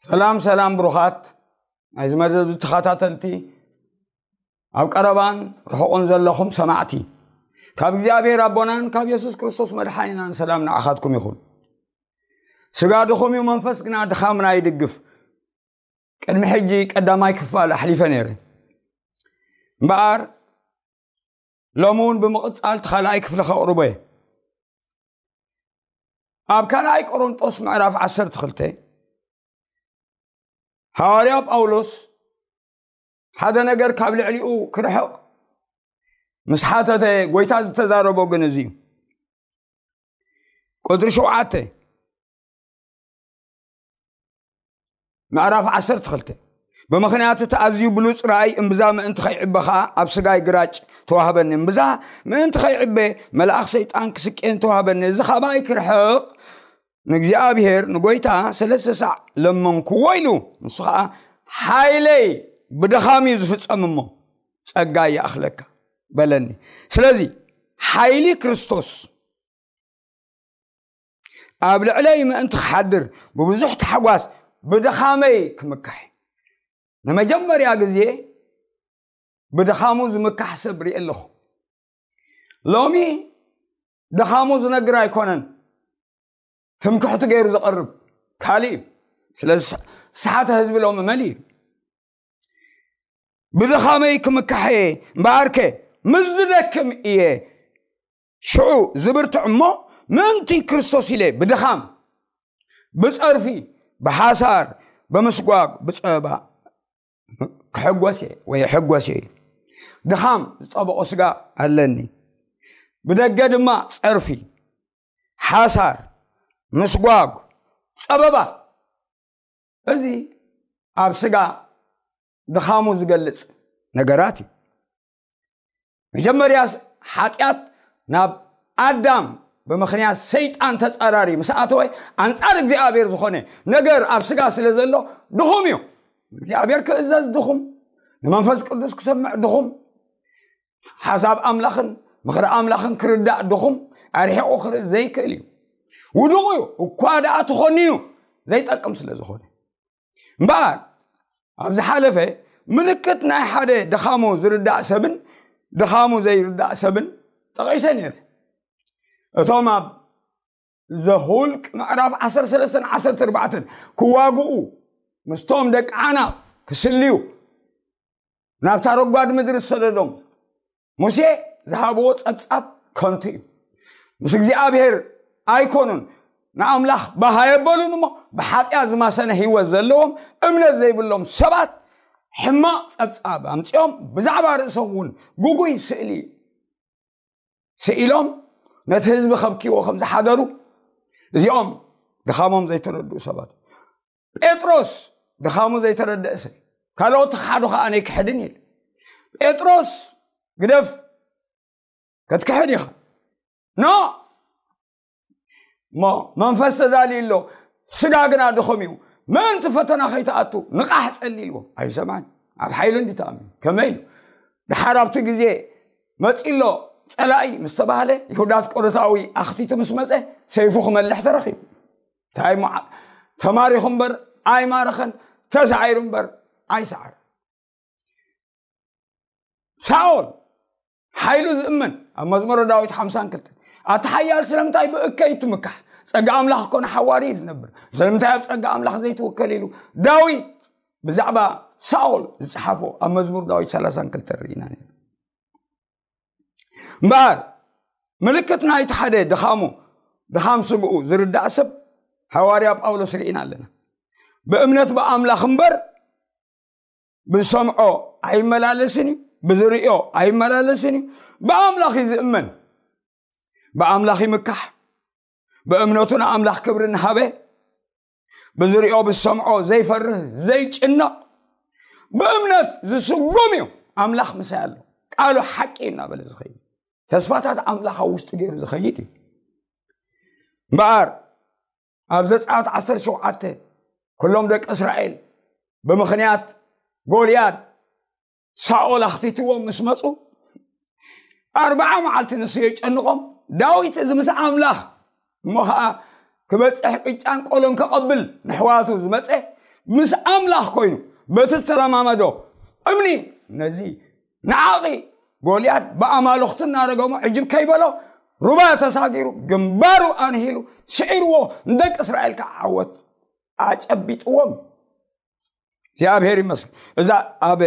ሰላም ሰላም ብሩኻት ናይዚ መደብ ተኸታተልቲ፣ ኣብ ቀረባን ርሑቕን ዘለኹም ሰማዕቲ፣ ካብ እግዚኣብሔር ኣቦናን ካብ የሱስ ክርስቶስ መድሓኒናን ሰላም ንዓኻትኩም ይኹን። ስጋ ድኹም እዩ፣ መንፈስ ግና ድኻምና ይድግፍ። ቅድሚ ሕጂ ቀዳማይ ክፋል ኣሕሊፈ ነይረ። እምበኣር ሎሚ እውን ብምቕጻል እቲ ካልኣይ ክፍሊ ከቕርቦ እየ። ኣብ ካልኣይ ቆሮንጦስ ምዕራፍ ዓሰርተ ክልተ ሃዋርያ ጳውሎስ ሓደ ነገር ካብ ልዕሊኡ ክርሕቕ ምስ ሓተተ፣ ጎይታ ዝተዛረቦ ግን እዚ እዩ። ቁጽሪ ሸውዓተ ምዕራፍ ዓሰርተ ክልተ፣ ብምኽንያት እቲ ኣዝዩ ብሉጽ ራእይ እምብዛ ምእንቲ ከይዕበ ኸኣ ኣብ ስጋይ ግራጭ ተዋህበኒ። እምብዛ ምእንቲ ከይዕበ መልኣኽ ሰይጣን ክስቄን ተዋህበኒ። እዚ ኻባይ ክርሕቕ ንእግዚኣብሔር ንጎይታ ሰለስተ ሳዕ ለመንክዎ ኢሉ። ንሱ ኸኣ ሓይለይ ብድኻም እዩ ዝፍጸም እሞ ጸጋ ይኣኽለካ በለኒ። ስለዚ ሓይሊ ክርስቶስ ኣብ ልዕለይ ምእንቲ ክሓድር ብብዙሕ ታሕጓስ ብድኻመይ ክምካሕ። ንመጀመርያ ግዜ ብድኻሙ ዝምካሕ ሰብ ርኢ ኣለኹ። ሎሚ ድኻሙ ዝነግር ኣይኮነን ትምክሕቱ ገይሩ ዘቐርብ፣ ካልእ እዩ። ስለዚ ስሓተ ህዝቢ ሎሚ መሊእ እዩ። ብድኻመይ ክምካሕ እየ እምበኣርከ ምስ ዝደክም እየ ሽዑ ዝብርትዕ እሞ፣ ምእንቲ ክርስቶስ ኢለ ብድኻም፣ ብጸርፊ፣ ብሓሳር፣ ብምስጓግ፣ ብጸበባ ክሕጎስ እየ ወይ እሕጎስ እየ ኢሉ። ድኻም ዝጠበቖ ስጋ ኣለኒ። ብደገ ድማ ጸርፊ፣ ሓሳር፣ ምስጓግ፣ ጸበባ። እዚ ኣብ ስጋ ድኻሙ ዝገልጽ ነገራት እዩ። መጀመርያስ ሓጢኣት ናብ ኣዳም ብምኽንያት ሰይጣን ተጻራሪ ምስ ኣተወ፣ ኣንጻር እግዚኣብሔር ዝኾነ ነገር ኣብ ስጋ ስለ ዘሎ ድኹም እዩ። እግዚኣብሔር ክእዘዝ ድኹም፣ ንመንፈስ ቅዱስ ክሰምዕ ድኹም፣ ሓሳብ ኣምላኽን ምኽሪ ኣምላኽን ክርዳእ ድኹም፣ ኣርሒቑ ክርኢ ዘይክእል እዩ። ውዱቕ እዩ፣ እኳ ደኣ ተኾኒኑ ዘይጠቅም ስለ ዝኾነ። እምበኣር ኣብ ዝሓለፈ ምልክት ናይ ሓደ ድኻሙ ዝርዳእ ሰብን ድኻሙ ዘይርዳእ ሰብን ጠቒሰ ነይረ። እቶም ኣብ ዘሁልቅ ምዕራፍ ዓሰርተ ሰለስተን ዓሰርተ ኣርባዕተን ክዋግኡ ምስቶም ደቂ ዓናቕ ክስልዩ ናብታ ረጓድ ምድሪ ዝሰደዶም ሙሴ ዝሃብዎ ጸብጻብ ከንቱ እዩ። ምስ እግዚኣብሔር ኣይኮኑን፣ ንኣምላኽ ባህ ኣየበሉን እሞ ብሓጢኣት ዝማሰነ ህይወት ዘለዎም እምነት ዘይብሎም ሰባት ሕማቕ ጸብጻብ ኣምጺኦም ብዛዕባ ርእሶም እውን ግጉይ ስእሊ ስኢሎም ነቲ ህዝቢ ከብክይዎ ከም ዝሓደሩ እዚኦም ድኻሞም ዘይተረድኡ ሰባት። ጴጥሮስ ድኻሙ ዘይተረድአ ሰብ፣ ካልኦት ክሓዱ ከኣ ነይክሕድን ኢሉ። ጴጥሮስ ግደፍ፣ ከትክሕድ ኢኻ። ኖ፣ እሞ መንፈስ ተዳልዩ ኣሎ፣ ስጋ ግና ድኹም እዩ። ምእንቲ ፈተና ከይትኣቱ ንቓሕ ጸሊ ኢልዎ። ኣይሰማዕን። ኣብ ሓይሉ እንዲ ተኣምኑ። ከመይ ኢሉ? ደሓር ኣብቲ ግዜ መጺ ኣሎ ጸላኢ ምስ ተባህለ፣ ይሁዳ ኣስቆሮታዊ ኣኽቲቱ ምስ መጸ፣ ሰይፉ ክመልሕ ተረኺቡ። እንታይ እሞ ዓ-፣ ተማሪኹ እምበር ኣይማረኸን፣ ተሳዒሩ እምበር ኣይሰዓረን። ሳኦል ሓይሉ ዝእመን ኣብ መዝሙረ ዳዊት ሓምሳን ክልተን፣ ኣቲ ሓያል ስለምንታይ ብእከይ ትምካሕ? ጸጋ ኣምላኽ እኮ ንሓዋሪ እዩ ዝነብር። ስለምንታይ ኣብ ጸጋ ኣምላኽ ዘይትውከል ኢሉ ዳዊት ብዛዕባ ሳኦል ዝጸሓፎ ኣብ መዝሙር ዳዊት ሰላሳን ክልተን ርኢና ነይሩ። እምበኣር ምልክት ናይቲ ሓደ ድኻሙ፣ ድኻም ስግኡ ዝርዳእ ሰብ ሃዋርያ ጳውሎስ ርኢና ኣለና። ብእምነት ብኣምላኽ እምበር ብዝሰምዖ ኣይመላለስን እዩ፣ ብዝርእዮ ኣይመላለስን እዩ። ብኣምላኽ እዩ ዝእመን። ብኣምላኽ ይምካሕ። ብእምነቱ ንኣምላኽ ክብሪ እናሃበ፣ ብዝርእዮ ብዝሰምዖ ዘይፈርህ ዘይጭነቕ፣ ብእምነት ዝስጉም እዩ። ኣምላኽ ምሳይ ኣሎ፣ ቃሉ ሓቂ እዩ እናበለ ዝኸይድ፣ ተስፋታት ኣምላኽ ኣብ ውሽጡ ገይሩ ዝኸይድ እዩ። እምበኣር ኣብ ዘጸኣት ዓሰርተ ሸውዓተ፣ ኩሎም ደቂ እስራኤል ብምኽንያት ጎልያድ ሳኦል ኣኽቲትዎም ምስ መጹ፣ ኣርብዓ መዓልቲ ንሱ የጨንቖም። ዳዊት እዚ ምስ ኣምላኽ እሞ ኸኣ ክበጽሕ ቅጫን ቆሎን ከቐብል ንሕዋቱ ዝመጸ፣ ምስ ኣምላኽ ኮይኑ በቲ ዝተለማመዶ እምኒ ነዚ ንዓቒ ጎልያድ ብኣማልኽቱ እናረገሞ ዕጅብ ከይበሎ ሩባ ተሳጊሩ ግንባሩ ኣንሂሉ ስዒርዎ ንደቂ እስራኤል ከዓ ዓወት ኣጨቢጥዎም። እግዚኣብሔር ይመስል። እዛ ኣብ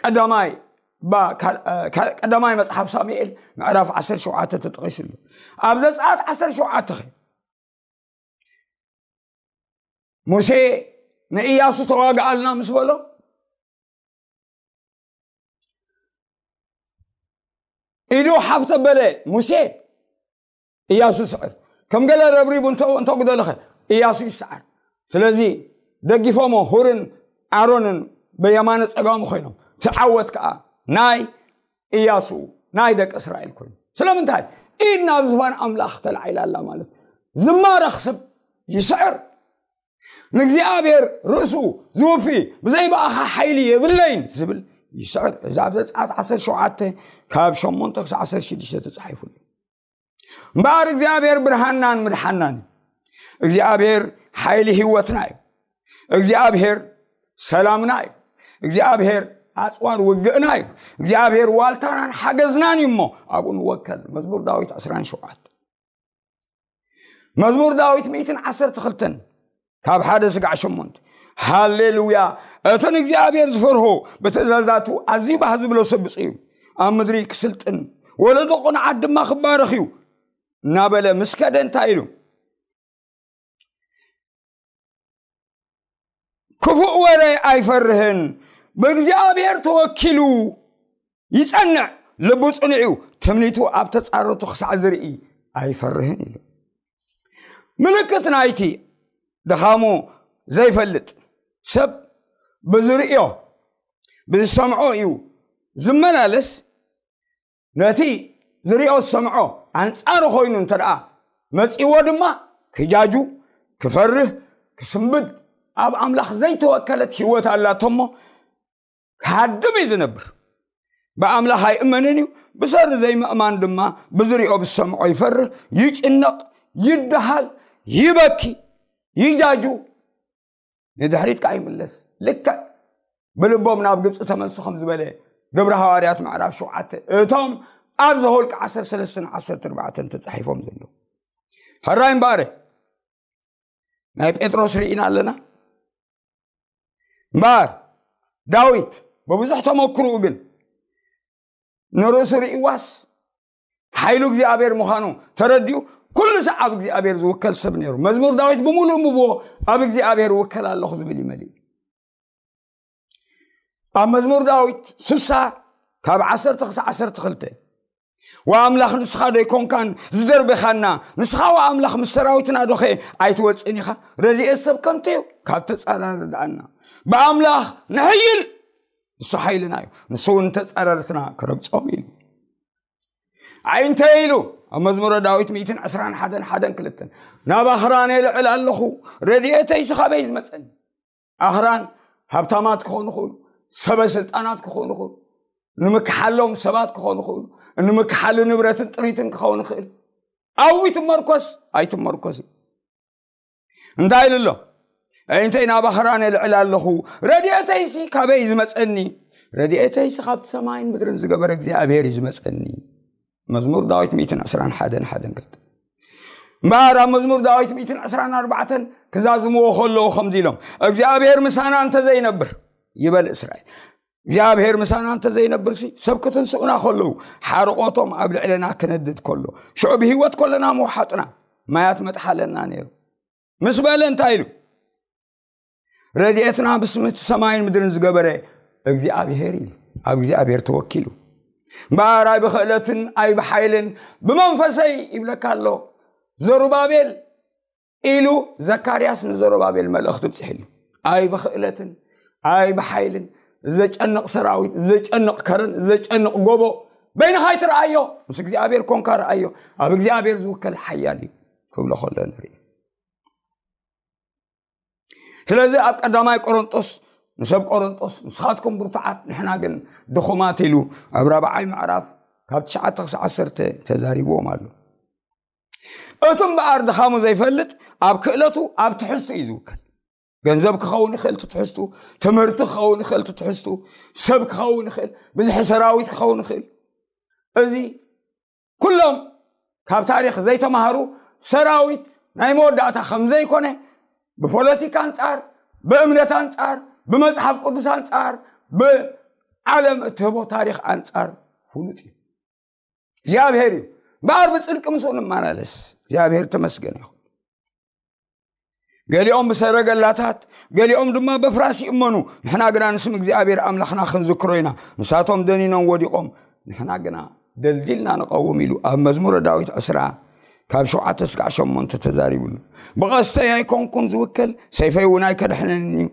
ቀዳማይ ቀዳማይ መጽሓፍ ሳሙኤል ምዕራፍ ዓሰርተ ሸውዓተ ተጠቒሱ ኣሎ። ኣብ ዘጸኣት ዓሰርተ ሸውዓተ ኸ ሙሴ ንእያሱ ተዋግኣልና ምስ በሎ ኢዱ ሓፍ ተበለ። ሙሴ እያሱ ይስዕር። ከም ገለ ረብሪቡ እንተጉደለኸ እያሱ ይስዓር። ስለዚ ደጊፎሞ ሁርን ኣሮንን በየማነ ጸጋሙ ኮይኖም ትዓወት ከዓ ናይ እያሱ ናይ ደቂ እስራኤል ኮይኑ። ስለምንታይ? ኢድ ናብ ዝፋን ኣምላኽ ተላዒላ ኣላ ማለት ዝማረኽ ሰብ ይስዕር። ንእግዚኣብሔር ርእሱ ዝውፊ ብዘይ ብኣኻ ሓይሊ የብለይን ዝብል ይስዕር። እዚ ኣብ ዘጸኣት ዓሰርተ ሸውዓተ ካብ ሸሞንተ ክሳብ ዓሰርተ ሽዱሽተ ተጻሒፉ ኣሎ። እምበኣር እግዚኣብሔር ብርሃንናን ምድሓንናን እዩ። እግዚኣብሔር ሓይሊ ህይወትና እዩ። እግዚኣብሔር ሰላምና እዩ። እግዚኣብሔር ኣፅዋር ውግእና እዩ። እግዚኣብሔር ዋልታናን ሓገዝናን እዩ እሞ ኣብኡ ንወከል። መዝሙር ዳዊት ዕስራን ሸውዓተ። መዝሙር ዳዊት ሚእትን ዓሰርተ ክልተን ካብ ሓደ ስጋዕ ሸሞንተ። ሃሌሉያ! እቲ ንእግዚኣብሔር ዝፈርሆ ብትእዛዛቱ ኣዝዩ ባህ ዝብሎ ሰብ ብፁዕ እዩ። ኣብ ምድሪ ክስልጥን ወለዶ ቅኑዓት ድማ ክባረኽ እዩ እናበለ ምስ ከደ እንታይ ኢሉ? ክፉእ ወረ ኣይፈርህን፣ ብእግዚኣብሔር ተወኪሉ ይጸንዕ፣ ልቡ ጽኑዕ እዩ፣ ትምኒቱ ኣብ ተጻረቱ ክሳዕ ዝርኢ ኣይፈርህን ኢሉ። ምልክት ናይቲ ድኻሙ ዘይፈልጥ ሰብ ብዝርእዮ ብዝሰምዖ እዩ ዝመላለስ። ነቲ ዝርእዮ ዝሰምዖ ኣንጻሩ ኮይኑ እንተ ደኣ መጺእዎ ድማ ክጃጁ፣ ክፈርህ፣ ክስንብድ፣ ኣብ ኣምላኽ ዘይተወከለት ህይወት ኣላቶ እሞ ክሃድም እዩ ዝነብር። ብኣምላኽ ኣይእመንን እዩ። ብሰሪ ዘይምእማን ድማ ብዝርእዮ ብዝሰምዖ ይፈርህ፣ ይጭነቕ፣ ይደሃል፣ ይበኪ፣ ይጃጁ፣ ንድሕሪት ከዓ ይምለስ። ልክዕ ብልቦም ናብ ግብፂ ተመልሱ ከም ዝበለ ግብሪ ሃዋርያት ምዕራፍ ሸውዓተ። እቶም ኣብ ዘኍልቁ ዓሰርተ ሰለስተን ዓሰርተ ኣርባዕተን ተፃሒፎም ዘለዉ። ሕራይ እምበኣር ናይ ጴጥሮስ ርኢና ኣለና። እምበኣር ዳዊት ብብዙሕ ተመክርኡ ግን ንርእሱ ርኢዋስ ሓይሉ እግዚኣብሔር ምዃኑ ተረዲኡ ኩሉ ሰዓብ እግዚኣብሔር ዝውከል ሰብ ነይሩ። መዝሙር ዳዊት ብምሉእ ምብዎ ኣብ እግዚኣብሔር እውከል ኣለኹ ዝብል እዩ መሊኡ። ኣብ መዝሙር ዳዊት ስሳ ካብ ዓሰርተ ክሳብ ዓሰርተ ክልተ፣ ወኣምላኽ ንስኻ ዶ ኣይኮንካን ዝደርበኻና? ንስኻ ወኣምላኽ ምስ ሰራዊትና ዶኸ ኣይትወፅእን ኢኻ? ረድኤት ሰብ ከንቱ እዩ፣ ካብ ተፃራርዳኣና። ብኣምላኽ ንሕይል፣ ንሱ ሓይልና እዩ፣ ንሱ እውን ንተፃረርትና ክረግፆም እዩ። ኣይንተ ኢሉ ኣብ መዝሙረ ዳዊት ሚእትን ዕስራን ሓደን ሓደን ክልተን፣ ናብ ኣኽራን የልዕል ኣለኹ፣ ረድኤተይስ ኻበይ ዝመፀኒ? ኣኽራን ሃብታማት ክኾኑ ይኽእሉ፣ ሰበ ስልጣናት ክኾኑ ይኽእሉ፣ ንምክሓሎም ሰባት ክኾኑ ይኽእሉ፣ ንምክሓሉ ንብረትን ጥሪትን ክኸውን ይኽእል። ኣብኡ ይትመርኮስ ኣይትመርኮስ እዩ። እንታይ ኢሉ ኣሎ? ኣይንተይ ናብ ኣኽራን የልዕል ኣለኹ፣ ረድኤተይሲ ካበይ እዩ ዝመፀኒ? ረድኤተይሲ ካብቲ ሰማይን ምድርን ዝገበረ እግዚኣብሔር እዩ ዝመፀኒ። መዝሙር ዳዊት ሚእትን ዕስራን ሓደን ሓደን ክልተ። እምበኣር ኣብ መዝሙር ዳዊት ሚእትን ዕስራን ኣርባዕተን ክዛዝምዎ ከለዉ ከምዚ ኢሎም፣ እግዚኣብሔር ምሳና እንተዘይነብር ይበል እስራኤል። እግዚኣብሔር ምሳና እንተዘይነብርሲ ሰብ ክትንስኡና ከለዉ፣ ሓርቆቶም ኣብ ልዕለና ክነድድ ከሎ፣ ሽዑ ብህይወት ከለና ምውሓጡና ማያት መጥሓለና ነይሩ። ምስ በለ እንታይ ኢሉ? ረድኤትና ብስምቲ ሰማይን ምድርን ዝገበረ እግዚኣብሔር ኢሉ። ኣብ እግዚኣብሔር ተወኪሉ። እምበኣር ኣይ ብኽእለትን ኣይ ብሓይልን ብመንፈሰይ ይብለካ ኣሎ። ዘሩባቤል ኢሉ ዘካርያስ ንዘሩባቤል መልእኽቲ ብፅሕሉ። ኣይ ብኽእለትን ኣይ ብሓይልን ዘጨንቕ ሰራዊት፣ ዘጨንቕ ከረን፣ ዘጨንቕ ጎቦ በይንኻ ኣይትረኣዮ፣ ምስ እግዚኣብሔር ኮንካ ረኣዮ። ኣብ እግዚኣብሔር ዝውከል ሓያል እዩ ክብሎ ከሎ ንርኢ። ስለዚ ኣብ ቀዳማይ ቆሮንጦስ ንሰብ ቆሮንጦስ ንስኻትኩም ብርቱዓት ንሕና ግን ድኹማት ኢሉ ኣብ ራብዓይ ምዕራፍ ካብ ትሽዓተ ክሳብ ዓሰርተ ተዛሪብዎም ኣሎ። እቲ እምበኣር ድኻሙ ዘይፈልጥ ኣብ ክእለቱ፣ ኣብ ትሕዝቱ እዩ ዝውከል። ገንዘብ ክኸውን ይኽእል እቲ ትሕዝቱ፣ ትምህርቲ ክኸውን ይኽእል እቲ ትሕዝቱ፣ ሰብ ክኸውን ይኽእል፣ ብዝሒ ሰራዊት ክኸውን ይኽእል። እዚ ኩሎም ካብ ታሪኽ ዘይተማሃሩ ሰራዊት ናይ መወዳእታ ከም ዘይኮነ፣ ብፖለቲካ ኣንጻር፣ ብእምነት ኣንጻር፣ ብመጽሓፍ ቅዱስ ኣንጻር፣ ብዓለም እትህቦ ታሪኽ ኣንጻር ፍሉጥ እዩ። እግዚኣብሔር እዩ እምበኣር ብጽድቂ ምስኡ ንመላለስ። እግዚኣብሔር ተመስገን ይኹን። ገሊኦም ብሰረገላታት፣ ገሊኦም ድማ በፍራስ ይእመኑ። ንሕና ግና ንስም እግዚኣብሔር ኣምላኽና ክንዝክሮ ኢና። ንሳቶም ደኒኖም ወዲቖም፣ ንሕና ግና ደልዲልና ንቐውም ኢሉ ኣብ መዝሙረ ዳዊት ዕስራ ካብ ሸውዓተ እስካዕ ሸሞንተ ተዛሪቡሉ። ብቐስተይ ኣይኮንኩን ዝውከል፣ ሰይፈይ እውን ኣይከድሕነንን እዩ።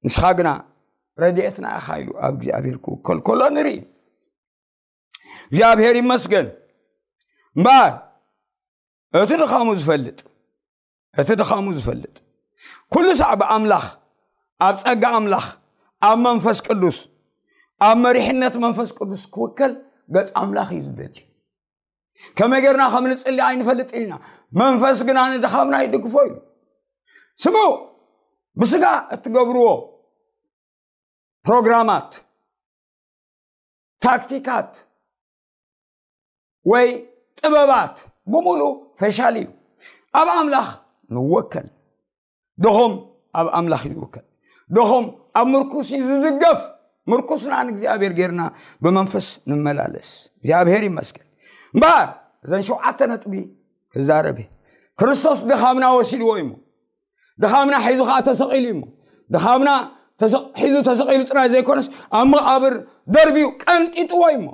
ንስኻ ግና ረድኤትና ኢኻ ኢሉ ኣብ እግዚኣብሔር ክውከል ከሎ ንርኢ። እግዚኣብሔር ይመስገን። እምበኣር እቲ ድኻሙ ዝፈልጥ፣ እቲ ድኻሙ ዝፈልጥ፣ ኩሉ ሳዕ ብኣምላኽ፣ ኣብ ጸጋ ኣምላኽ፣ ኣብ መንፈስ ቅዱስ፣ ኣብ መሪሕነት መንፈስ ቅዱስ ክውከል ገጽ ኣምላኽ እዩ ዝደሊ። ከመይ ጌርና ከም ንጽሊ ኣይንፈልጥን ኢና። መንፈስ ግና ንድኻምና ይድግፎ ኢሉ። ስምዑ፣ ብስጋ እትገብርዎ ፕሮግራማት፣ ታክቲካት ወይ ጥበባት ብምሉ ፈሻል እዩ። ኣብ ኣምላኽ ንወከል። ድኹም ኣብ ኣምላኽ እዩ ዝውከል። ድኹም ኣብ ምርኩስ እዩ ዝድገፍ። ምርኩስና ንእግዚኣብሔር ጌርና ብመንፈስ ንመላለስ። እግዚኣብሔር ይመስገን። እምበኣር እዘን ሸውዓተ ነጥቢ ክዛረብ እየ። ክርስቶስ ድኻምና ወሲድዎ እዩ እሞ፣ ድኻምና ሒዙ ኸዓ ተሰቒሉ እዩ እሞ፣ ድኻምና ተሰ-፣ ሒዙ ተሰቒሉ ጥራይ ዘይኮነስ ኣብ መቓብር ደርቢዩ ቀንጢጥዎ እዩ እሞ፣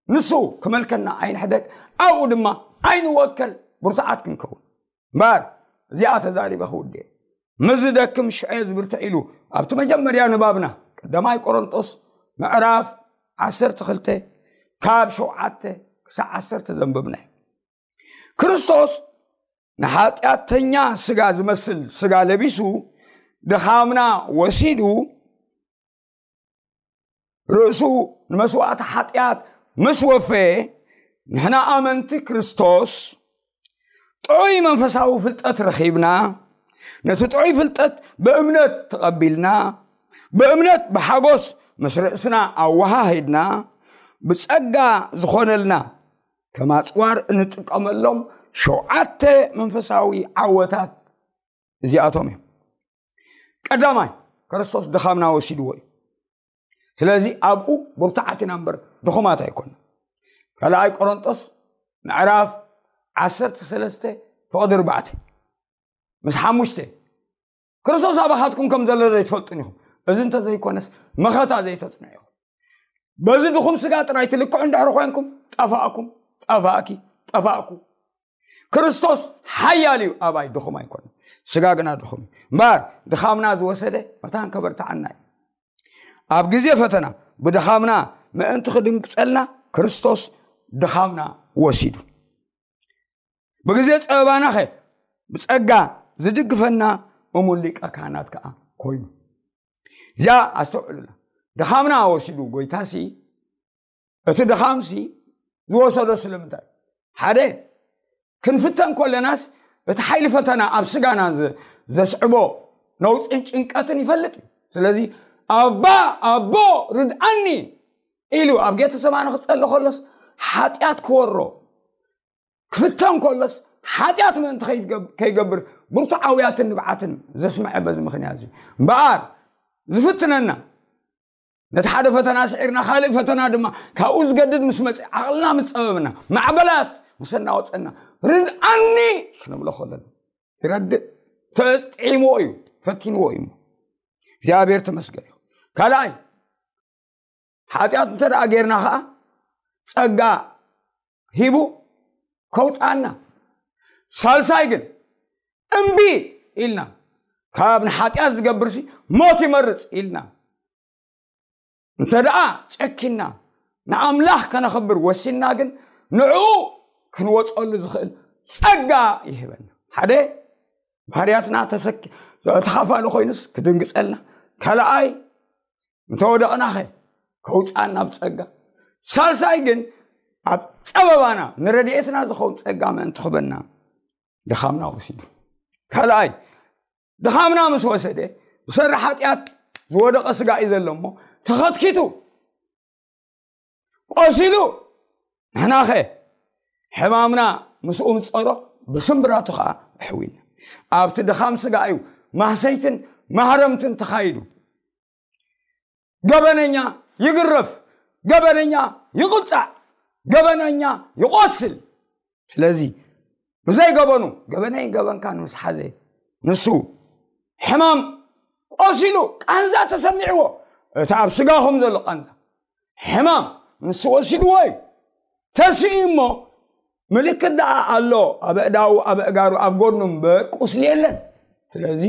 ንሱ ክመልከና ኣይንሕደግ፣ ኣብኡ ድማ ኣይንወከል፣ ብርቱዓት ክንከውን። እምበኣር እዚኣ ተዛሪበ ክውድእ፣ ምስ ዝደክም ሽዑ እየ ዝብርትዕ ኢሉ ኣብቲ መጀመርያ ንባብና ቀዳማይ ቆሮንጦስ ምዕራፍ ዓሰርተ ክልተ ካብ ሸውዓተ ክሳዕ ዓሰርተ ዘንበብናዮ። ክርስቶስ ንሓጢኣተኛ ስጋ ዝመስል ስጋ ለቢሱ ድኻምና ወሲዱ ርእሱ ንመስዋእቲ ሓጢኣት ምስ ወፈየ፣ ንሕና ኣመንቲ ክርስቶስ ጥዑይ መንፈሳዊ ፍልጠት ረኺብና፣ ነቲ ጥዑይ ፍልጠት ብእምነት ተቐቢልና፣ ብእምነት ብሓጎስ ምስ ርእስና ኣወሃሂድና፣ ብጸጋ ዝኾነልና ከም ኣጽዋር እንጥቀመሎም ሸውዓተ መንፈሳዊ ዓወታት እዚኣቶም እዮም። ቀዳማይ፣ ክርስቶስ ድኻምና ወሲድዎ እዩ። ስለዚ ኣብኡ ብርቱዓት ኢና እምበር ድኹማት ኣይኮንና። ካልኣይ ቆሮንጦስ ምዕራፍ ዓሰርተ ሰለስተ ፍቕዲ ኣርባዕተ ምስ ሓሙሽተ፣ ክርስቶስ ኣባኻትኩም ከም ዘሎ ዘይትፈልጡን ኢኹም። እዚ እንተዘይኮነስ መኸታ ዘይተጽንዑ ኢኹም። በዚ ድኹም ስጋ ጥራይ ትልክዑ እንድሕር ኮይንኩም፣ ጠፋእኩም፣ ጠፋእኪ፣ ጠፋእኩ። ክርስቶስ ሓያል እዩ፣ ኣባይ ድኹም ኣይኮነን። ስጋ ግና ድኹም እዩ። እምበኣር ድኻምና ዝወሰደ መታን ከበርትዓና እዩ። ኣብ ግዜ ፈተና ብድኻምና ምእንቲ ክድንግጸልና ክርስቶስ ድኻምና ወሲዱ። ብግዜ ጸበባናኸ ብጸጋ ዝድግፈና እሙን ሊቀ ካህናት ከኣ ኮይኑ። እዚኣ ኣስተውዕሉላ። ድኻምና ወሲዱ ጎይታሲ፣ እቲ ድኻምሲ ዝወሰዶ ስለምንታይ? ሓደ፣ ክንፍተን ከለናስ እቲ ሓይሊ ፈተና ኣብ ስጋና ዘ-፣ ዘስዕቦ ነውጽን ጭንቀትን ይፈልጥ እዩ። ስለዚ ኣባ፣ ኣቦ፣ ርድኣኒ ኢሉ ኣብ ጌተሰማኒ ክጸሊ ከሎስ፣ ሓጢኣት ክወሮ ክፍተን ከሎስ፣ ሓጢኣት ምእንቲ ከይትገብ-፣ ከይገብር ብርቱዓውያትን ንብዓትን ዘስምዐ በዚ ምኽንያት እዚ። እምበኣር ዝፍትነና፣ ነቲ ሓደ ፈተና ስዒርና ካልእ ፈተና ድማ ካብኡ ዝገድድ ምስ መጸ፣ ዓቕልና ምስ ጸበብና፣ ማዕበላት ምስ ኣናወጸና፣ ርድኣኒ ክንብሎ ከለና ይረድእ። ተጥዒምዎ እዩ፣ ፈቲንዎ እዩ። እግዚኣብሔር ተመስገን ይኹን። ካልኣይ፣ ሓጢኣት እንተ ደኣ ጌርና ኸኣ ጸጋ ሂቡ ከውጽኣና። ሳልሳይ ግን እምቢ ኢልና፣ ካብ ንሓጢኣት ዝገብርሲ ሞት ይመርጽ ኢልና እንተ ደኣ ጨኪና፣ ንኣምላኽ ከነኽብር ወሲንና ግን ንዕኡ ክንወጸሉ ዝኽእል ጸጋ ይህበና። ሓደ፣ ባህርያትና ተሰኪ-፣ ተኻፋሊ ኮይኑስ ክድንግጸልና። ካልኣይ፣ እንተ ወደቕናኸ ከውጽኣና ብጸጋ። ሳልሳይ ግን ኣብ ጸበባና ንረድኤትና ዝኸውን ጸጋ ምእንቲ ክበና ድኻምና ወሲዱ። ካልኣይ፣ ድኻምና ምስ ወሰደ፣ ብሰሪ ሓጢኣት ዝወደቐ ስጋ እዩ ዘሎ እሞ፣ ተኸትኪቱ፣ ቆሲሉ፣ ንሕናኸ ሕማምና ምስኡ ምጸሮ፣ ብስምብራቱ ኸዓ ኣሕዊና። ኣብቲ ድኻም ስጋ እዩ ማህሰይትን ማህረምትን ተኻይዱ። ገበነኛ ይግረፍ፣ ገበነኛ ይቕጻዕ፣ ገበነኛ ይቆስል። ስለዚ ብዘይ ገበኑ፣ ገበነይ ገበንካ ንምስሓዘ፣ ንሱ ሕማም ቆሲሉ፣ ቃንዛ ተሰሚዕዎ፣ እቲ ኣብ ስጋኹም ዘሎ ቃንዛ ሕማም ንሱ ወሲድዎ እዩ። ተስኡ እሞ ምልክት ደኣ ኣሎ፣ ኣብ ኣእዳዉ፣ ኣብ ኣእጋሩ፣ ኣብ ጎድኑ እምበር ቁስሊ የለን። ስለዚ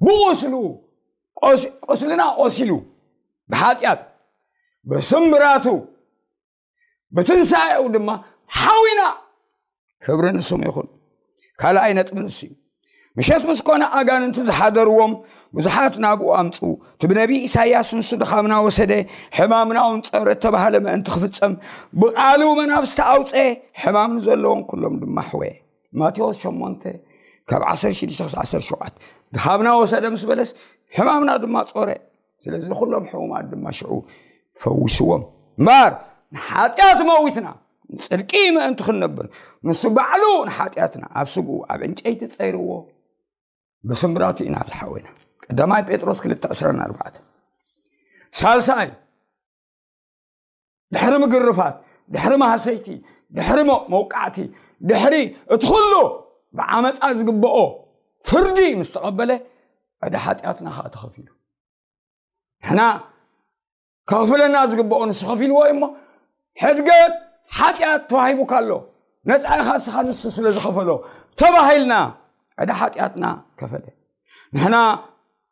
ብቁስሉ፣ ቆስ-፣ ቁስልና ቆሲሉ፣ ብሓጢኣት፣ ብስምብራቱ፣ ብትንሳኤኡ ድማ ሓዊና። ክብሪ ንስሙ ይኹን። ካልኣይ ነጥቢ ንሱ እዩ። ምሸት ምስ ኮነ ኣጋንንቲ ዝሓደርዎም ብዙሓት ናብኡ ኣምጽኡ። እቲ ብነቢ ኢሳይያስ ንሱ ድኻምና ወሰደ፣ ሕማምና እውን ጸረ እተባህለ ምእንቲ ክፍጸም፣ ብቓሉ መናፍስቲ ኣውጸ፣ ሕማም ንዘለዎም ኩሎም ድማ ሕወየ። ማቴዎስ ሸሞንተ ካብ ዓሰርተ ሽዱሽተ ክሳብ ዓሰርተ ሸውዓተ። ድኻምና ወሰደ ምስ በለስ፣ ሕማምና ድማ ጾረ። ስለዚ ንኹሎም ሕሙማት ድማ ሽዑ ፈዊስዎም። እምበር ንሓጢኣት መዊትና፣ ንጽድቂ ምእንቲ ክንነብር፣ ንሱ ባዕሉ ንሓጢኣትና ኣብ ስግኡ ኣብ ዕንጨይቲ ጸይርዎ፣ ብስምብራቱ ኢና ዝሓወና። ቀዳማይ ጴጥሮስ ክልተ ዕስራን ኣርባዕተን። ሳልሳይ፣ ድሕሪ ምግርፋት፣ ድሕሪ ማህሰይቲ፣ ድሕሪ ሞ-፣ መውቃዕቲ፣ ድሕሪ እቲ ኩሉ ብዓመጻ ዝግብኦ ፍርዲ ምስ ተቐበለ፣ ዕዳ ሓጢኣትና ኸኣ ተኸፊሉ። ንሕና ከኽፍለና ዝግብኦ ንሱ ከፊልዎ እዩ እሞ፣ ሕድገት ሓጢኣት ተዋሂቡካ ኣሎ። ነጻ ኢኻ እስኻ ንሱ ስለ ዝኸፈሎ ተባሂልና፣ ዕዳ ሓጢኣትና ከፈለ። ንሕና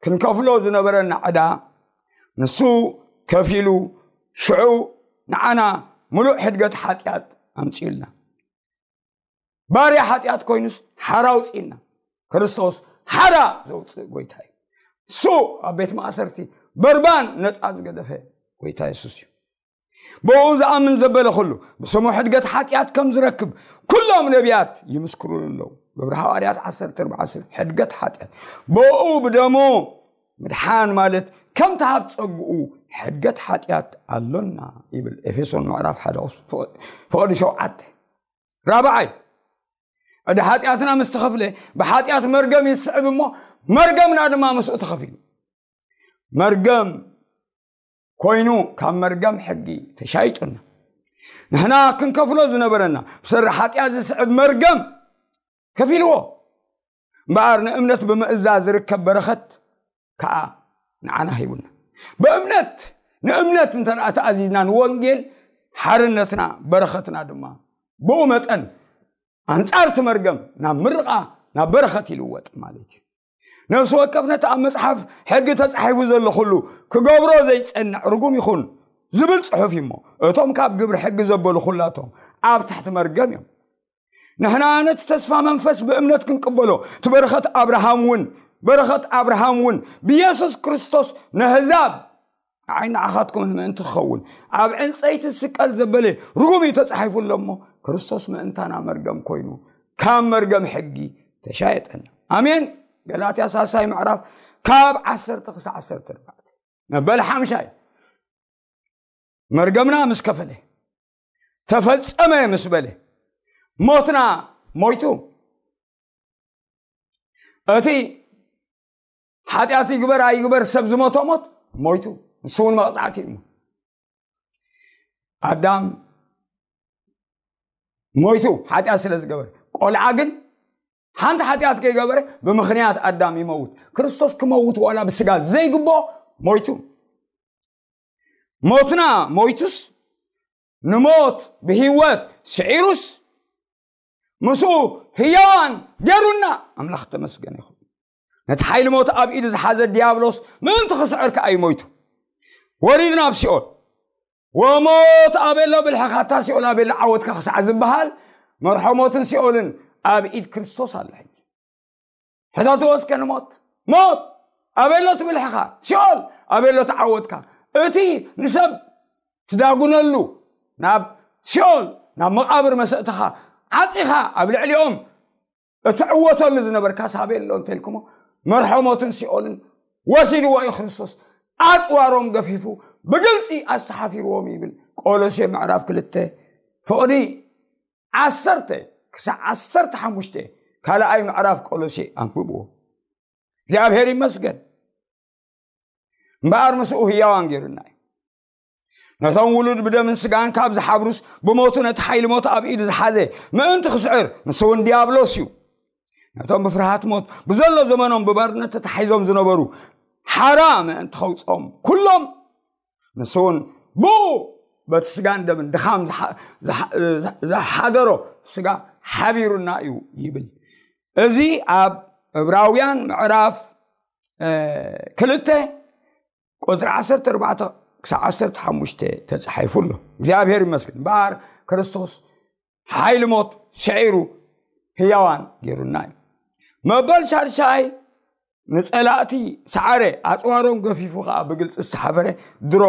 ክንከፍሎ ዝነበረና ዕዳ ንሱ ከፊሉ፣ ሽዑ ንዓና ምሉእ ሕድገት ሓጢኣት ኣምጺኡልና። ባርያ ሓጢኣት ኮይኑስ ሓራ ኣውጺእልና። ክርስቶስ ሓራ ዘውጽእ ጎይታ እዩ። እሱ ኣብ ቤት ማእሰርቲ በርባን ነጻ ዝገደፈ ጎይታ የሱስ እዩ። ብኡ ዝኣምን ዘበለ ኩሉ ብስሙ ሕድገት ሓጢኣት ከም ዝረክብ ኩሎም ነቢያት ይምስክሩሉ ኣለዉ። ግብሪ ሃዋርያት ዓሰርተ ኣርባዕተ። ሕድገት ሓጢኣት ብኡ ብደሙ ምድሓን ማለት ከም ተሃብ ጸግኡ ሕድገት ሓጢኣት ኣሎና ይብል። ኤፌሶን ምዕራፍ ሓደ ፍቕዲ ሸውዓተ። ራብዓይ፣ ዕዳ ሓጢኣትና ምስ ተኸፍለ፣ ብሓጢኣት መርገም ይስዕብ እሞ፣ መርገምና ድማ ምስኡ ተኸፊሉ። መርገም ኮይኑ ካብ መርገም ሕጊ ተሻይጡና። ንሕና ክንከፍሎ ዝነበረና ብሰሪ ሓጢኣት ዝስዕብ መርገም ከፊልዎ። እምበኣር ንእምነት ብምእዛዝ ዝርከብ በረኸት ከኣ ንዓና ሂቡና። ብእምነት፣ ንእምነት እንተ ደኣ ተኣዚዝና ንወንጌል ሓርነትና፣ በረኸትና ድማ ብኡ መጠን ኣንጻር እቲ መርገም ናብ ምርቓ፣ ናብ በረኸት ይልወጥ ማለት እዩ። ነፍሲ ወከፍ ነቲ ኣብ መጽሓፍ ሕጊ ተጻሒፉ ዘሎ ኩሉ ክገብሮ ዘይጸንዕ ርጉም ይኹን ዝብል ጽሑፍ እዩ እሞ፣ እቶም ካብ ግብሪ ሕጊ ዘበሉ ኩላቶም ኣብ ትሕቲ መርገም እዮም። ንሕና ነቲ ተስፋ መንፈስ ብእምነት ክንቅበሎ፣ እቲ በረኸት ኣብርሃም እውን፣ በረኸት ኣብርሃም እውን ብየሱስ ክርስቶስ ነህዛብ ንዓይ ንዓኻትኩምን ምእንቲ ክኸውን ኣብ ዕንጸይቲ ዝስቀል ዘበለ ርጉም እዩ ተጻሒፉ ኣሎ እሞ፣ ክርስቶስ ምእንታና መርገም ኮይኑ፣ ካብ መርገም ሕጊ ተሻየጠና። ኣሜን። ገላትያ ሳልሳይ ምዕራፍ ካብ ዓሰርተ ክሳብ ዓሰርተ ኣርባዕተ። መበል ሓምሻይ፣ መርገምና ምስ ከፈለ፣ ተፈጸመ ምስ በለ፣ ሞትና ሞይቱ። እቲ ሓጢኣት ይግበር ኣይግበር ሰብ ዝሞቶ ሞት ሞይቱ። ንሱ እውን መቕጻዕቲ እዩ። ኣዳም ሞይቱ ሓጢኣት ስለ ዝገበረ፣ ቆልዓ ግን ሓንቲ ሓጢኣት ከይገበረ ብምኽንያት ኣዳም ይመውት። ክርስቶስ ክመውት ዋላ ብስጋ ዘይግብኦ ሞይቱ። ሞትና ሞይቱስ፣ ንሞት ብህይወት ስዒሩስ፣ ምስኡ ህያዋን ገሩና። ኣምላኽ ተመስገን ይኹን። ነቲ ሓይሊ ሞት ኣብ ኢዱ ዝሓዘ ዲያብሎስ ምእንቲ ክስዕር ከኣ እዩ ሞይቱ። ወሪድና ኣብ ሲኦል። ወሞት ኣበሎ ብልሕኻ፣ እታ ሲኦል ኣበሎ ዓወትካ ክሳዕ ዝበሃል፣ መርሖ ሞትን ሲኦልን ኣብ ኢድ ክርስቶስ ኣሎ። ሕጂ ሕተትዎ እስከ ንሞት። ሞት ኣበሎ እቲ ብልሕኻ፣ ሲኦል ኣበሎ እቲ ዓወትካ። እቲ ንሰብ ትዳጉነሉ፣ ናብ ሲኦል፣ ናብ መቓብር መሰእትኻ ዓጺኻ፣ ኣብ ልዕሊኦም እትዕወተሉ ዝነበርካስ ኣበይ ኣሎ እንተልኩሞ፣ መርሖ ሞትን ሲኦልን ወሲድዎ እዩ ክርስቶስ። ኣጽዋሮም ገፊፉ ብግልጺ ኣሰሓፊርዎም ይብል ቆሎሴ ምዕራፍ ክልተ ፍቕዲ ዓሰርተ ክሳዕ ዓሰርተ ሓሙሽተ። ካልኣይ ምዕራፍ ቆሎሴ ኣንብብዎ። እግዚኣብሔር ይመስገን። እምበኣር ምስኡ ህያዋን ገይሩና እዩ። ነቶም ውሉድ ብደምን ስጋን ካብ ዝሓብሩስ፣ ብሞቱ ነቲ ሓይሊ ሞት ኣብ ኢዱ ዝሓዘ ምእንቲ ክስዕር፣ ንሱ እውን ዲያብሎስ እዩ። ነቶም ብፍርሃት ሞት ብዘሎ ዘመኖም ብባርነት ተታሒዞም ዝነበሩ ሓራ ምእንቲ ከውፅኦም ኩሎም፣ ንሱ እውን ብኡ በቲ ስጋን ደምን ድኻም ዝሓ- ዝሓ- ዝሓደሮ ስጋ ሓቢሩና እዩ ይብል። እዚ ኣብ ዕብራውያን ምዕራፍ እ፣ ክልተ ቁፅሪ ዓሰርተ ኣርባዕተ ክሳብ ዓሰርተ ሓሙሽተ ተፃሒፉ ኣሎ። እግዚኣብሔር ይመስገን። እምበኣር ክርስቶስ ሓይሊ ሞት ስዒሩ ህያዋን ገይሩና እዩ። መበል ሻድሻይ ንፀላእቲ ሰዓረ፣ ኣፅዋሮም ገፊፉ ከዓ ብግልፂ ዝተሓፈረ ድሮ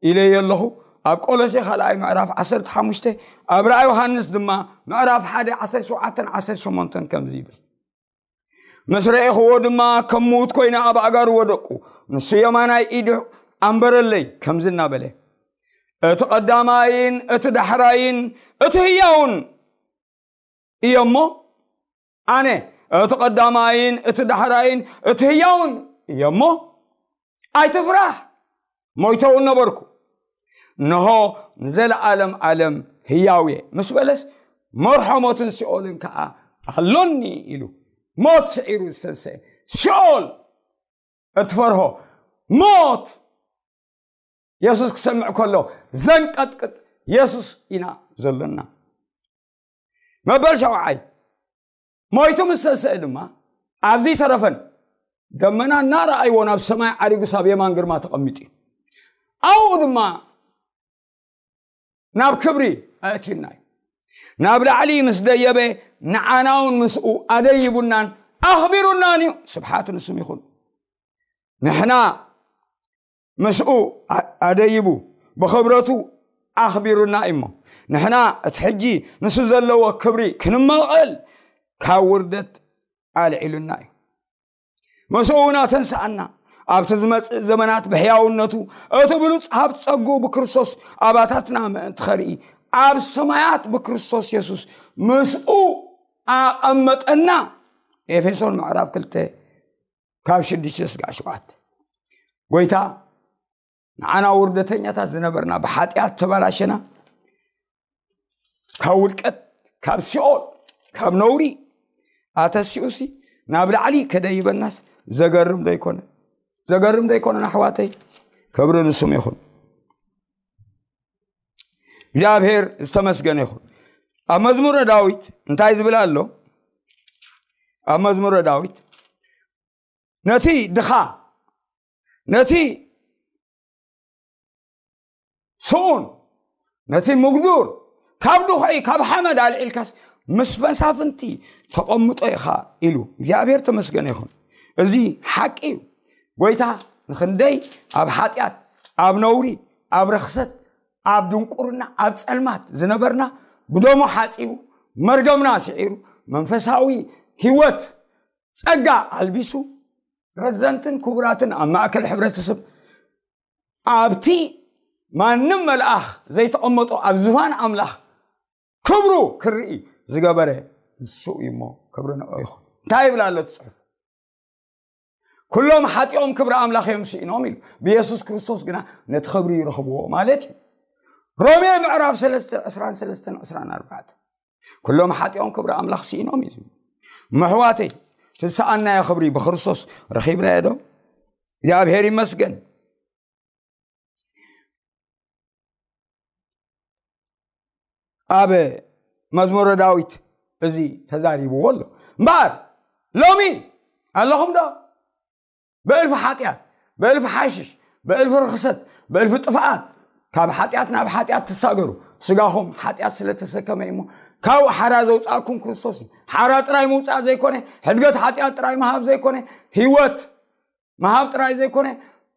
ኢለዮ ኣለኹ። ኣብ ቆሎሴ ካልኣይ ምዕራፍ ዓሰርተ ሓሙሽተ፣ ኣብ ራእይ ዮሃንስ ድማ ምዕራፍ ሓደ ዓሰርተ ሸውዓተን ዓሰርተ ሸሞንተን ከምዚ ይብል። ምስ ረኤኽዎ ድማ ከም ምዉት ኮይነ ኣብ ኣእጋሩ ወደቁ። ንሱ የማናይ ኢዱ ኣንበረለይ ከምዚ እናበለ፣ እቲ ቀዳማይን እቲ ዳሕራይን እቲ ህያውን እየ እሞ፣ ኣነ እቲ ቀዳማይን እቲ ዳሕራይን እቲ ህያውን እየ እሞ፣ ኣይትፍራህ፣ ሞይተ እውን ነበርኩ፣ እንሆ ንዘለኣለም ኣለም ህያው እየ ምስ በለስ፣ መርሖ ሞትን ሲኦልን ከዓ ኣሎኒ ኢሉ። ሞት ስዒሩ ዝተንስአ፣ ሲኦል እትፈርሆ፣ ሞት የሱስ ክሰምዕ ከሎ ዘንቀጥቅጥ የሱስ ኢና ዘሎና። መበል ሸውዓይ ሞይቱ ምስ ተንስአ ድማ ኣብዚ ተረፈን ደመና እናረኣይዎ ናብ ሰማይ ዓሪጉ ሳብ የማን ግርማ ተቐሚጡ እዩ። ኣብኡ ድማ ናብ ክብሪ ኣእትዩና እዩ። ናብ ላዕሊ ምስ ደየበ ንዓናውን ምስኡ ኣደይቡናን ኣኽቢሩናን እዩ። ስብሓት ንስም ይኹን። ንሕና ምስኡ ኣ- ኣደይቡ ብኽብረቱ ኣኽቢሩና እዩ እሞ፣ ንሕና እቲ ሕጂ ንሱ ዘለዎ ክብሪ ክንመቐል ካብ ውርደት ኣልዒሉና እዩ። ምስኡ እውን ኣተንስኣና። ኣብቲ ዝመጽእ ዘመናት ብሕያውነቱ እቲ ብሉጽ ሃብቲ ጸግኡ ብክርስቶስ ኣባታትና ምእንቲ ኸርኢ ኣብ ሰማያት ብክርስቶስ የሱስ ምስኡ ኣቐመጠና። ኤፌሶን ምዕራፍ ክልተ ካብ ሽዱሽተ ስጋዕ ሸውዓተ። ጎይታ ንዓና ውርደተኛታት ዝነበርና፣ ብሓጢኣት ተበላሸና፣ ካብ ውድቀት፣ ካብ ሲኦል፣ ካብ ነውሪ ኣተሲኡሲ ናብ ላዕሊ ከደይበናስ ዘገርም ዶ ይኮነ? ዘገርም ዶ ይኮነን ኣሕዋተይ? ክብሪ ንስሙ ይኹን። እግዚኣብሔር ዝተመስገነ ይኹን። ኣብ መዝሙረ ዳዊት እንታይ ዝብል ኣሎ? ኣብ መዝሙረ ዳዊት ነቲ ድኻ፣ ነቲ ስኡን፣ ነቲ ምጉዱር ካብ ድኹዒ ካብ ሓመድ ኣልዒልካስ ምስ መሳፍንቲ ተቐምጦ ኢኻ ኢሉ። እግዚኣብሔር ተመስገነ ይኹን። እዚ ሓቂ እዩ። ጎይታ ንኽንደይ ኣብ ሓጢኣት፣ ኣብ ነውሪ፣ ኣብ ርኽሰት፣ ኣብ ድንቁርና፣ ኣብ ጸልማት ዝነበርና ብደሙ ሓጺቡ፣ መርገምና ስዒሩ፣ መንፈሳዊ ህይወት ጸጋ ኣልቢሱ፣ ረዘንትን ክቡራትን ኣብ ማእከል ሕብረተሰብ ኣብቲ ማንም መልኣኽ ዘይተቐመጦ ኣብ ዝፋን ኣምላኽ ክብሩ ክርኢ ዝገበረ ንሱ እዩ እሞ፣ ክብሪ ንዑ ይኹን። እንታይ ይብል ኣሎ እቲ ጽሑፍ? ኩሎም ሓጢኦም ክብሪ ኣምላኽ እዮም ስኢኖም ኢሉ። ብየሱስ ክርስቶስ ግና ነቲ ክብሪ ይረኽብዎ ማለት እዩ። ሮሜ ምዕራፍ ሰለስተ ዕስራን ሰለስተን ዕስራን ኣርባዕተን። ኩሎም ሓጢኦም ክብሪ ኣምላኽ ስኢኖም እዩ። መሕዋተይ፣ ትሰኣናዮ ክብሪ ብክርስቶስ ረኺብናዮ ዶ? እግዚኣብሔር ይመስገን። ኣብ መዝሙረ ዳዊት እዚ ተዛሪብዎ ኣሎ። እምበኣር ሎሚ ኣለኹም ዶ? ብእልፊ ሓጢኣት፣ ብእልፊ ሓሽሽ፣ ብእልፊ ርኽሰት፣ ብእልፊ ጥፍኣት ካብ ሓጢኣት ናብ ሓጢኣት ትሳገሩ። ስጋኹም ሓጢኣት ስለ ተሰከመ እዩ እሞ፣ ካብኡ ሓራ ዘውፃእኩም ክርስቶስ እዩ። ሓራ ጥራይ ምውፃእ ዘይኮነ፣ ሕድገት ሓጢኣት ጥራይ ምሃብ ዘይኮነ፣ ህይወት ምሃብ ጥራይ ዘይኮነ፣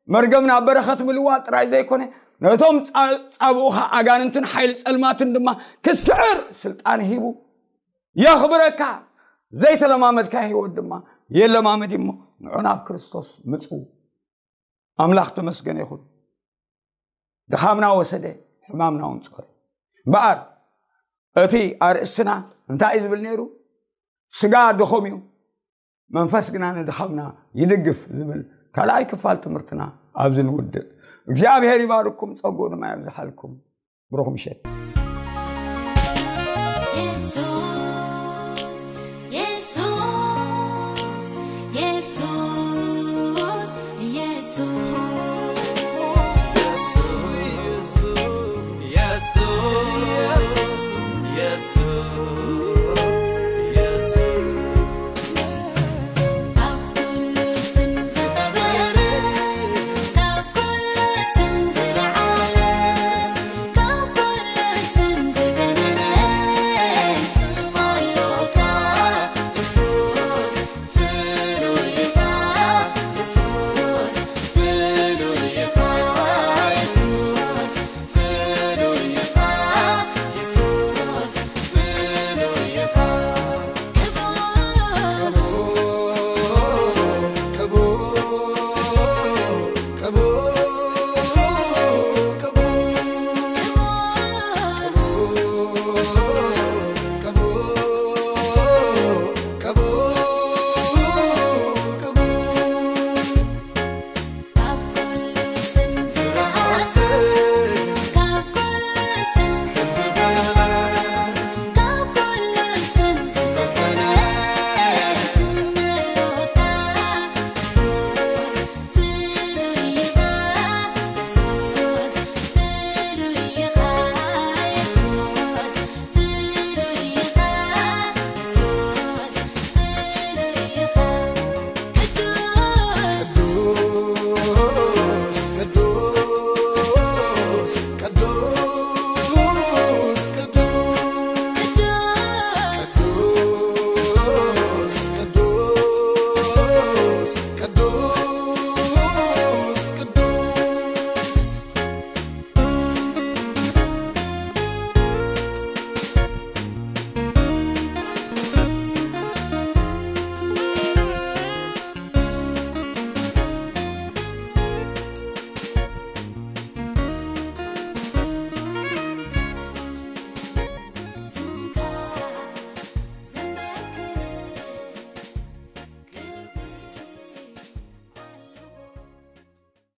መርገም ናብ በረኸት ምልዋጥ ጥራይ ዘይኮነ፣ ነቶም ፃ- ፃብኡኻ ኣጋንንትን ሓይሊ ፀልማትን ድማ ክስዕር ስልጣን ሂቡ የኽብረካ። ዘይተለማመድካ ህይወት ድማ የለማመድ እሞ ንዑ ናብ ክርስቶስ ምፁ። ኣምላኽ ተመስገን ይኹን። ድኻምና ወሰደ፣ ሕማምና እውን ጾረ። እምበኣር እቲ ኣርእስትና እንታይ እዩ ዝብል ነይሩ? ስጋ ድኹም እዩ፣ መንፈስ ግና ንድኻምና ይድግፍ ዝብል ካልኣይ ክፋል ትምህርትና ኣብዚ ንውድእ። እግዚኣብሔር ይባርኩም፣ ጸጉኡ ድማ ያብዝሓልኩም። ብሩኽ ምሸት።